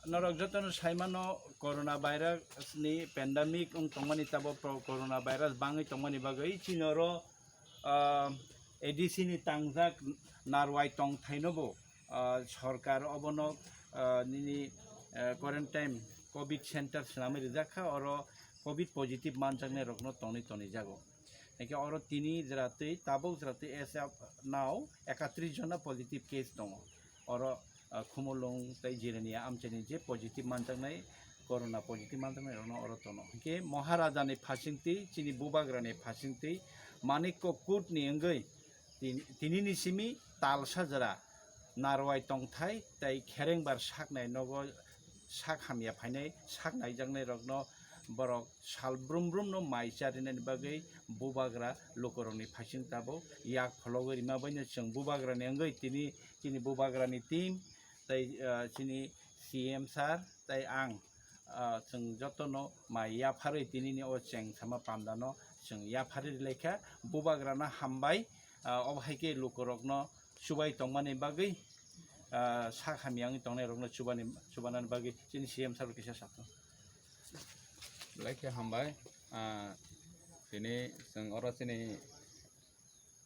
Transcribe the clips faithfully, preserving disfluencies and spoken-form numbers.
Norok jotono saimano, corona virus ni pandemic wng tongmani, tabo pro-, corona virus bangwi tongmani bagwi chini oro, ah, A D C ni tangjak narwai tongthaino bo, ah, sorkar obono, ah, nini, ah, quarantine covid center swnamwi rijak kha, oro covid positive manjaknai rokno tongwi tonijago. Hingke oro tini jwra twi, tabuk jwra twi as of now ekatris jona positive case tongo. Oro, ah, Khumulwng tei Jirania amchaini je positive manjaknai, corona positive manjaknai rokno oro tono. Hingke Maharaja ni phasingtwi, chini Bubagra ni phasingtwi, Manikko Kut ni wngwi tin-, tini ni simi talsa jwra narwai tongthai tei kherengbar saknai nogo sak hamya phainai, sak naijaknai rokno borok sal brum brum no mai charinani bagwi Bubagra lukurokni phasing tabuk yak phologwi rima baino chwng Bubagrani wngwi tini chini Bubagrani team tei, ah, chini C M sir tei ang, ah, chwng jotono mai yapharwi tinini o cheng sama pandano chwng yapharwi rwlaikha. Bubagrano hambai, ah, obo hai khe lukurokno chubai tongmani bagwi, ah, sak hamya wngwi tongnairokno chubani, chubanani bagwi chini C M sir kisa sakno. Belai khe hambai. Ah, tini chwng oro chini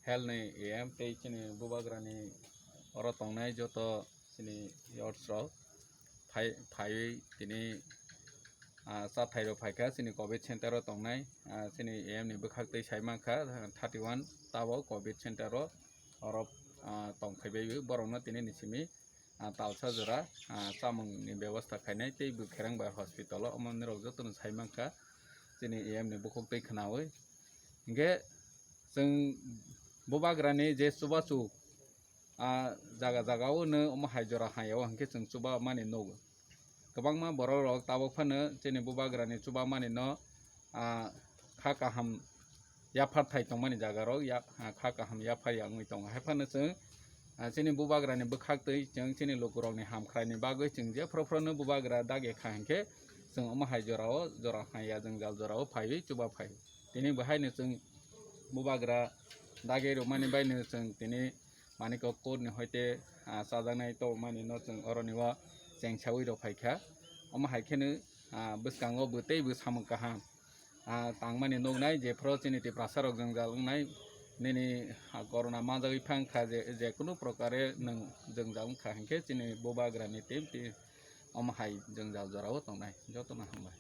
health ni A M tei chini Bubagrani oro tongnai joto chini youths rok phai, phaiwi tini, ah, chathairok phaikha chini covid center o tongnai, ah, chini A M ni bwkhak twi sai mankha, ah, thirty one tabok covid center o oro, ah, tongphaibai borokno tini ni simi, ah, talsa jora, ah, chamung ni bebosta khainai tei bwkherang bai hospital o omo nirok jotono sai mankha chini A M ni bukhuk twi khwnawi. Hinkhe chwng Bubagrani je chubachu, ah, jaga jaga o no omo hai jora hai o hinkhe chwng chuba mani nugo. Kwbangma borok rok tabuk phano chini Bubagrani chuba mani no, ah, kha kaham yaphar thai tongmani jaga rok ya, ah, kha kaham yaphar ya wngwi tongo. Hai phano chwng, ah, chini Bubagrani bwkhak twi chwng chini lukurokni hamkhraini bagwi chwng jephru phruno Bubagra dagi kha hinkhe chwng omo hai jorao, jora hai ya jwngjal jorao phaiwi chuba phai. Tini bo haino chwng Bubagra dagi rwmani baino chwng tini Manikko Kut ni hoite, ah, chajaknai tongmani no chwng oroni o chengsawi rw phaikha. Omo hai kheno, ah, bwskango bo teibo samung kaham, ah, tangmani nuknai, jephru chini Tiprasa rok jwngjal wngnai, nini, ah, corona manjagwi phangkha, je, jekunu prokare nwng jwngjal wngkha hinkhe chini Bubagrani team ti omo hai jwngjal jorao tongnai. Jotono hambai.